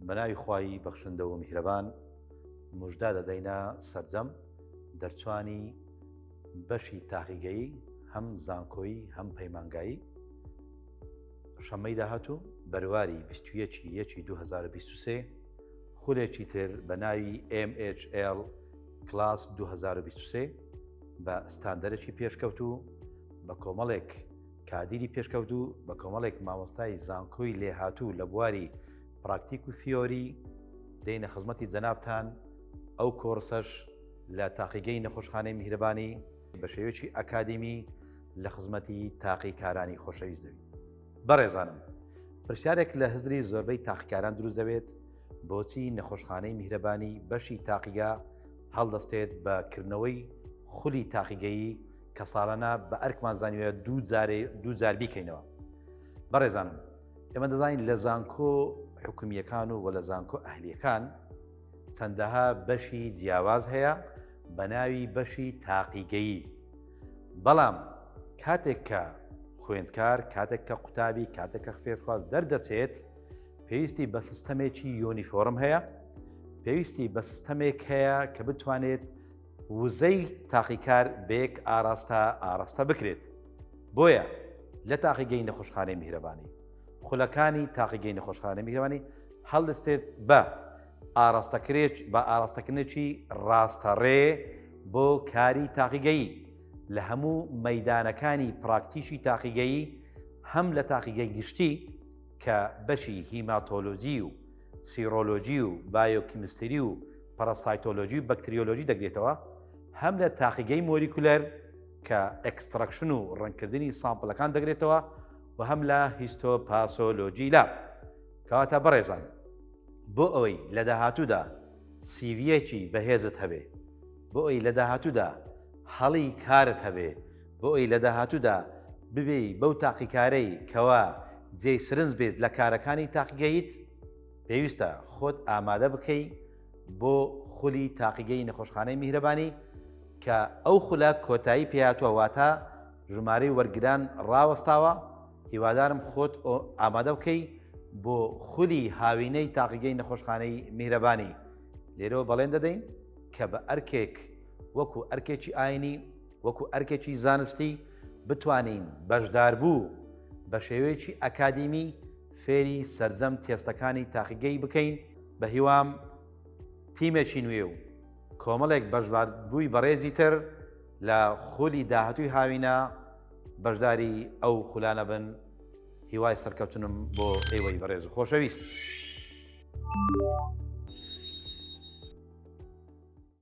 بە ناوی خوای بەخشندە و میهرەبان مژدە دەدەینە سەرجەم دەرچوانی بەشی تاقیگەیی هەم زانکۆیی هەم پەیمانگایی شەممەی داهاتوو بەرواری 21 یەکی 2023 خولێکی تر بە ناوی MHL کلاس 2023 بە ستاندەرێکی پێشکەوتوو بە کۆمەڵێک کادیری پێشکەوتوو بە کۆمەڵێک مامۆستای زانکۆی لێهاتوو لە بواری پراکتیک و تیۆری دێینە خزمەتی جەنابتان، ئەو کۆڕسەش لە تاقیگەی نەخۆشخانەی میهرەبانی بە شێوەیەکی ئەکادیمی لە خزمەتی تاقیکارانی خۆشەویست دەبین. بەڕێزانم پرسیارێک لە هزری زۆربەی تاقیکاران دروست دەبێت بۆچی نەخۆشخانەی میهرەبانی بەشی تاقیگە هەڵدەستێت بە کردنەوەی خولی تاقیگەیی کە ساڵانە بە ئەرکمان زانیوە دوو جارێ دوو جار بیکەینەوە بەڕێزانم ئێمە دەزانین لە زانکۆ حکومیەکان و وە لە زانکۆ ئەهلیەکان چەندەها بەشی جیاواز هەیە بە ناوی بەشی تاقیگەیی بەڵام کاتێک کە خوێندکار کاتێک کە قوتابی کاتێک کە فێرخواز دەردەچێت پێویستی بە سیستەمێکی یۆنیفۆرم هەیە پێویستی بە سیستەمێک هەیە کە بتوانێت وزەی تاقیکار بەیەک ئاراستە ئاراستە بکرێت. بۆیە لە تاقیگەی نەخۆشخانەی میهرەبانی خولەکانی تاقیگەی نەخۆشخانەی میهرەبانی هەڵدەستێت بە ئاراستەکرێت بە ئاراستەکردنێکی ڕاستەڕێ بۆ کاری تاقیگەیی لە هەموو مەدانەکانی پراکتیکی تاقیگەیی هەم لە تاقیگەی گشتی کە بەشی هیماتۆلۆجی و سیرۆلۆجی و بایۆکیمستری و پەرەسایتۆلۆجی و بەکتریۆلۆجی دەگرێتەوە، هەم لە تاقیگەی molecular کە extraction و ڕەنگکردنی sample ەکان دەگرێتەوە و هەم لە histopathology lab. کەواتە بەڕێزان بۆ ئەوەی لە داهاتوودا CV یەکی بەهێزت هەبێ، بۆ ئەوەی لە داهاتوودا هەڵی کارت هەبێ، بۆ ئەوەی لە داهاتوودا ببێی بەو تاقیکارەی کەوا جێی سرنج بێت لە کارەکانی تاقیگەیت، پێویستە خۆت ئامادە بکەی بۆ خولی تاقیگەی نەخۆشخانەی میهرەبانی کە ئەو خولە کۆتایی پێهاتووە واتە ژمارەی وەرگران ڕاوەستاوە هیوادارم خۆت ئامادە بکەی بۆ خولی هاوینەی تاقیگەی نەخۆشخانەی میهرەبانی لێرەوە بەڵێن دەدەین کە بە ئەرکێک وەکو ئەرکێکی ئاینی وەکو ئەرکێکی زانستی بتوانین بەشداربوو بە شێوەیەکی ئەکادیمی فێری سەرجەم تێستەکانی تاقیگەی بکەین، بەهیوام تیمێکی نوێ و کۆمەڵێک بەشداربووی بەڕێزی تر لە خولی داهاتووی هاوینە بەشداری ئەو خولانە بن، هیوای سەرکەوتنم بۆ ئێوەی بەڕێز و خۆشەویست.